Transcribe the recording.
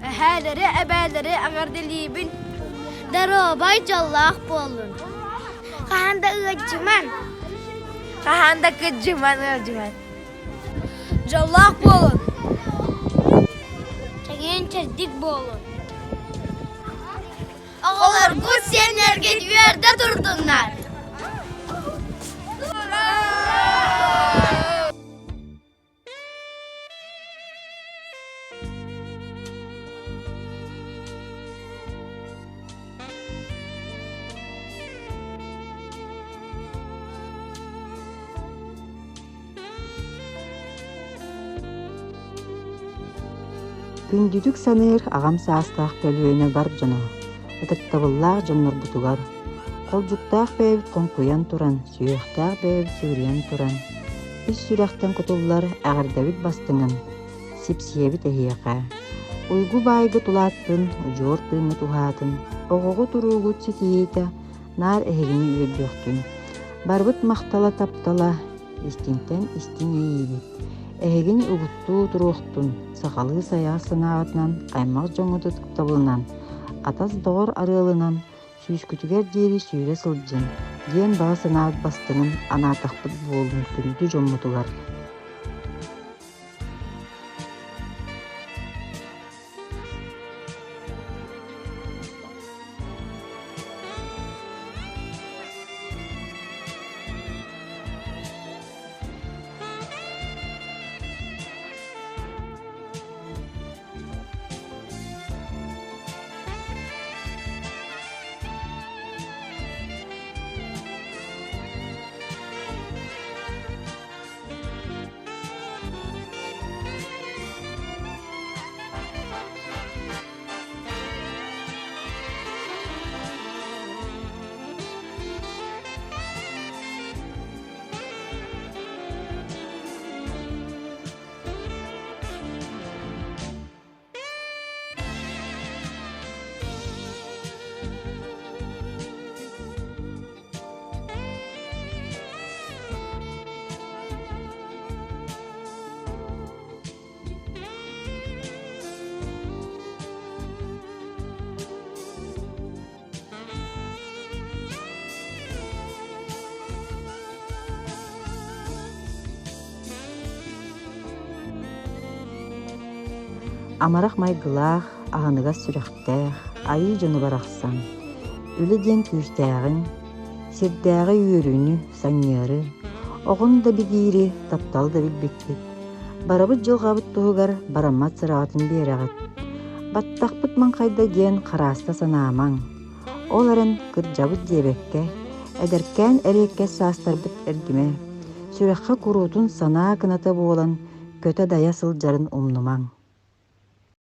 Эһээлэри, эбээлэри эҕэрдэлиибин. Доруобай дьоллоох буоллун. Хаһан да ыалдьыман. Хаһан да кыдьыман ыалдьыман. Дьоллоох буолун. Чэгиэн-чэбдик буолун. Оҕолоргут сиэннэргит үөрдэ турдуннар. Күндүтүк саныыр аҕам саастаах көлүөнэ бар дьоно, ытыктабыллаах дьоннорбутугар, холдьуктаах бэйэбит хоҥкуйан туран, сүһүөхтээх бэйэбит сүгүрүйэн туран, ис сүрэхтэн кутуллар эҕэрдэбит бастыҥын, сипсийэбит эһиэхэ. Уйгу баайгыт улааттын, удьуор тыыҥҥыт уһаатын, оҕоҕут уруулгут ситиһиитэ наар эһигини үөрдүөхтүн. Барыбыт махтала таптала, истиҥтэн истиҥ иэйиибит. Эһигини угуттуу туруохтун, сахалыы сайаҕас санааҕытынан, аймах дьоҥҥут ытыктабылынан, атас-доҕор арыалынан сүүскүтүгэр диэри сүүрэ сылдьыҥ диэн баҕа санаабыт бастыҥын анаатахпыт буоллун күндү дьоммутугар. Амарах майгылаах, аһыныгас сүрэхтээх, айыы дьону барахсан, үлэ диэн күүстээҕин, сирдээҕи үөрүүнү, санньыары, оҕон да бигиири, таптал да билбиккит. Барыбыт дьылҕабыт туһугар бараммат сыраҕытын биэрэҕит. Баттахпыт маҥхайда диэн харааста санаамаҥ. Ол эрэн кырдьабыт диэбэккэ, эдэркээн эриэккэс саастарбыт эргимэ, сүрэххэ куруутун санаа кыната буолан көтө-дайа сылдьарын умнумаҥ.